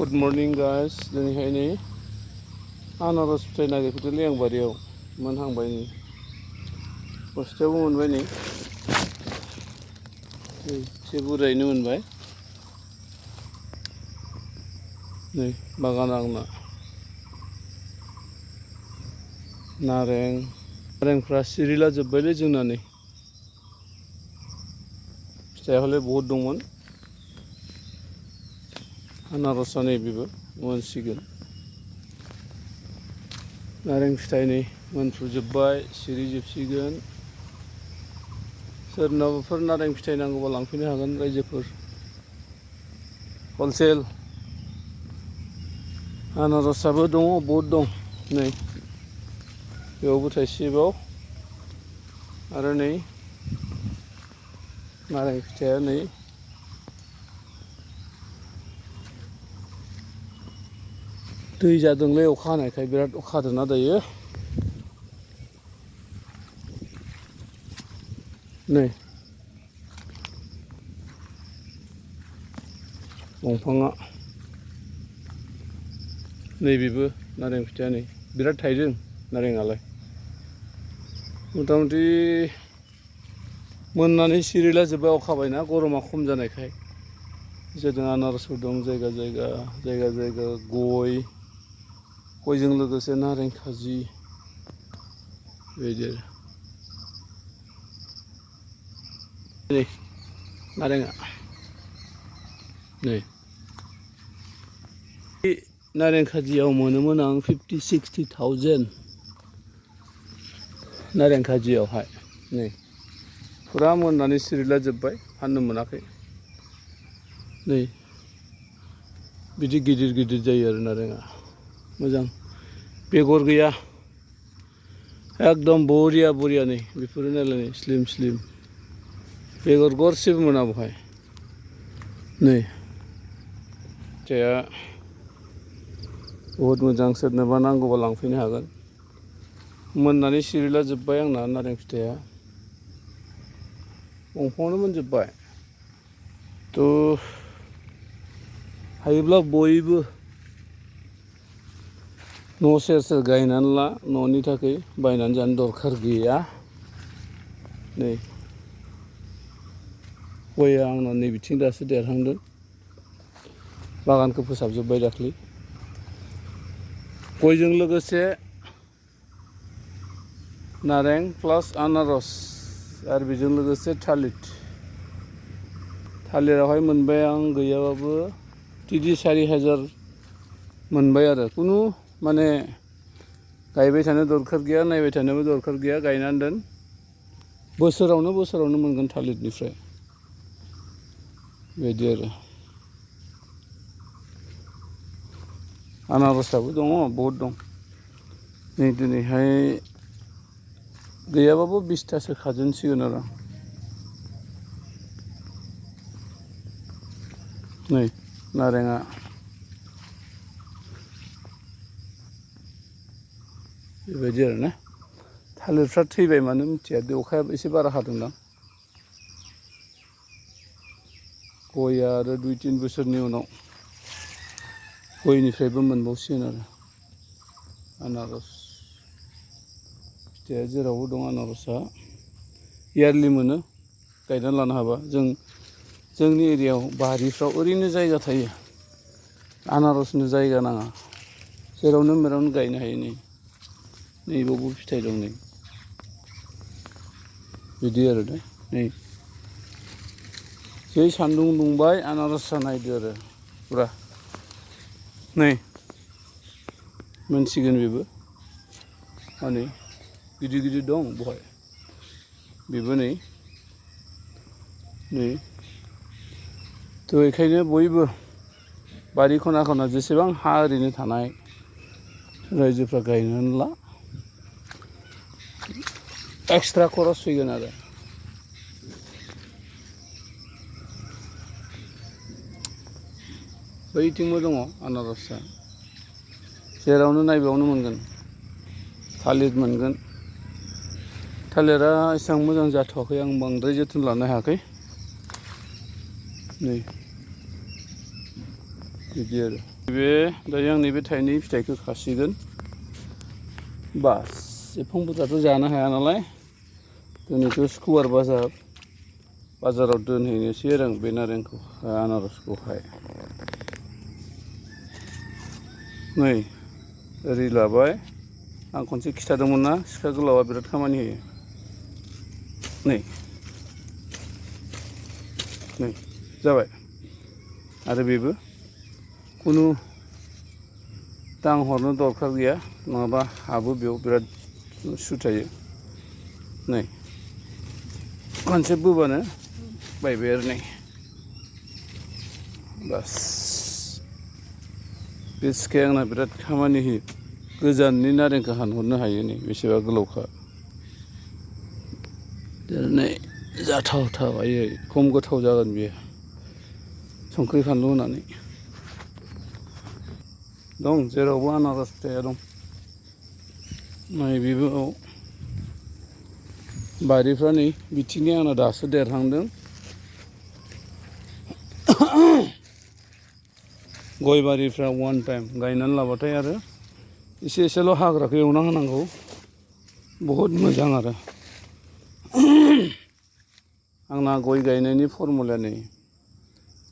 Good morning guys. दिनैहाय नै आनारस फिथाइ नागिरफैदोंलै आं बारियाव मोनहांबाय नै बस्थायावबो मोनबाय नै एसे बुरजायैनो मोनबाय नै बागानाव आंना नारेंफ्रा सिरिला जोब्बायलै जोंना नै फिथाइया हले बहुद दंमोन आनारसा नै बेबो मोनसिगोन नारें फिथाइ नै मोनफ्रुजोब्बाय सिरिजोबसिगोन सोरनावबाफोर नारें फिथाइ नांगौबा लांफैनो हागोन रायजोफोर हलसेल आनारसाबो दङ बहुद दं नै बेयावबो थाइसेबाव आरो नै नारें फिथाइया नै दै जादोंलै अखा हानायखाय बिराद अखा हादोंना दायो नै दंफाङा नैबेबो नारें फिथाइया नै बिराद थाइदों नारेंआलाय मथा मथि मोननानै सिरिला जोब्बाय अखा हाबायना गरमा खम जानायखाय जादों आनारसफोर दं जायगा जायगा गयजों लोगोसे नारें खाजि बेबायदि आरो नै नारेंआ नै नारें खाजियाव मोनोमोन आं 50-60,000 नारें खाजियावहाय नै फुरा मोननानै सिरिला जोब्बाय फाननो मोनाखै नै बिदि गिदिर जायो आरो नारेंआ मोजां बेगर गैया एकदम बरिया नै बेफोरो नायलाय स्लिम बेगर गरसेबो मोना बहाय नै फिथाइया बहुद मोजां सोरनोबा नांगौबा लांफैनो हागोन मोननानै सिरिला जोब्बाय आंना नारें फिथाइया दंफाङावनो मोनजोब्बाय थ' हायोब्ला बयबो न' सेर गायनानै ला न'नि थाखाय बायनानै जानो दरखार गैया नै गया आंना नै बिथिं दासो देरहांदों बागानखौ फोसाबजोब्बाय दाख्लै गयजों लोगोसे नारें प्लास आनारस आरो बेजों लोगोसे थालिरावहाय मोनबाय आं गैयाबाबो 3,000-4,000 मोनबाय आरो खुनु माने गायबाय थानो दरखार गैया नायबाय थानोबो दरखार गैया गायनानै दोन बोसोरावनो मोनगोन थालिरनिफ्राय बेबायदि आरो आनारसाबो दङ बहुद दं नै दिनैहाय गैयाबाबो 20थासो खाजोबसिगोन आरो नै नारेंआ बेबायदि आरो ना थालिरफ्रा थैबाय मानो मिथिया अखाया एसे बारा हादोंदां गया आरो 2-3 बोसोरनि उनाव गयनिफ्रायबो मोनबावसिगोन आरो आनारस फिथाइया जेरावबो दं आनारसआ इयारलि मोनो गायनानै लानो हाबा जोंनि एरियायाव बारिफ्राव ओरैनो जायगा थायो आनारसनो जायगा नाङा जेरावनो मेरावनो गायनो हायो नैबावबो फिथाइ दं नै बिदि आरो नै जै सान्दुं दुंबाय आनारसआ नायदो आरो फुरा नै मोनसिगोन बेबो माने गिदिर दं बहाय बेबो नै थ' बेखायनो बयबो बारि खना जेसेबां हा ओरैनो थानाय रायजोफ्रा गायनानै ला एक्सट्रा खरस फैगोन आरो बैथिंबो दङ आनारसआ जेरावनो नायबावनो मोनगोन थालिर मोनगोन थालिरा एसेबां मोजां जाथ'वाखै आं बांद्राय जोथोन लानो हायाखै नै बिदि आरो बे दायो आंनि बे थाइनै फिथाइखौ खासिगोन बास एफां बुरजाथ' जानो हाया नालाय दिनैथ' स्कुवार बाजाराव दोनहैनोसै आरो आं बे नारेंखौ आनारसखौहाय नै ओरै लाबाय आं खनसे खिथादोंमोन ना सिखा गोलावा बिराद खामानि होयो नै जाबाय आरो बेबो खुनु दांहरनो दरखार गैया नङाबा हाबो बेयाव बिराद सु थायो नै खनसे बोबानो बायबाय आरो नै बास बे सिखाया आंना बिराद खामानि होयो गोजाननि नारेंखौ हानहरनो हायो नै बेसेबा गोलावखा नै जाथावथाव आयै खम गोथाव जागोन बियो संख्रि फानलु होनानै दं जेरावबो आनारस फिथाइया दं नै बेबो बारिफ्रा नै बिथिंनि आंना दासो देरहांदों गय बारिफ्रा वान टाइम गायनानै लाबाथाय आरो एसे एसेल' हाग्राखौ एवना होनांगौ बहुद मोजां आरो आंना गय गायनायनि फर्मुलाया नै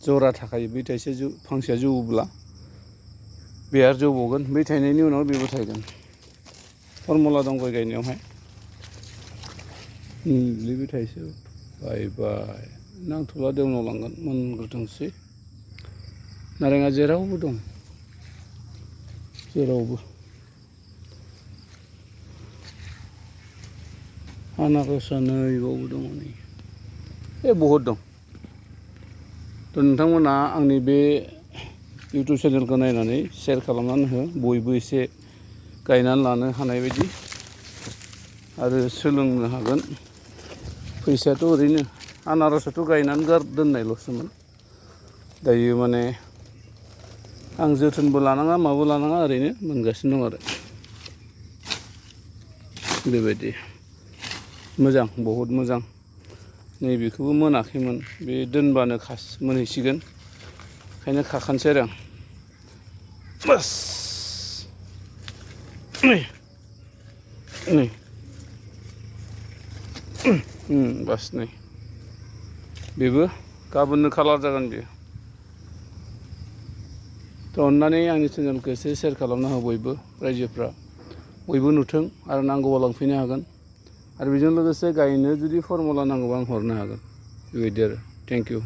जरा थाखायो बै थाइसे फांसेया जौवोब्ला बे आरो जौबावगोन बै थायनायनि उनाव बेबो थायगोन फर्मुला दं गय गायनायावहाय बे थाइसे बायबाय नांथ'ला देवनाव लांगोन मोनग्रोथोंसै नारेंआ जेरावबो दं जेरावबो आनारसआ नै बावबो दङ नै बहुद दं थ' नोंथांमोना आंनि बे इउटुब चेनेलखौ नायनानै शेयार खालामनानै हो बयबो एसे गायनानै लानो हानाय बायदि आरो सोलोंनो हागोन फैसायाथ' ओरैनो आनारसआथ' गायनानै दोननायल'सोमोन दायो माने आं जोथोनबो लानाङा माबो लानाङा ओरैनो मोनगासिनो दं आरो बेबायदि मोजां बहुद मोजां नैबेखौबो मोनाखैमोन बे दोनबानो मोनहैसिगोन ओंखायनो खाखानोसै आरो आं बास नै बास नै बेबो गाबोननो कालार जागोन बेयो थ' अननानै आंनि चेनेलखौ एसे शेयार खालामना हो बयबो रायजोफ्रा बयबो नुथों आरो नांगौबा लांफैनो हागोन आरो बेजों लोगोसे गायनो जुदि फर्मुला नांगौबा आं हरनो हागोन बेबायदि आरो थेंक इउ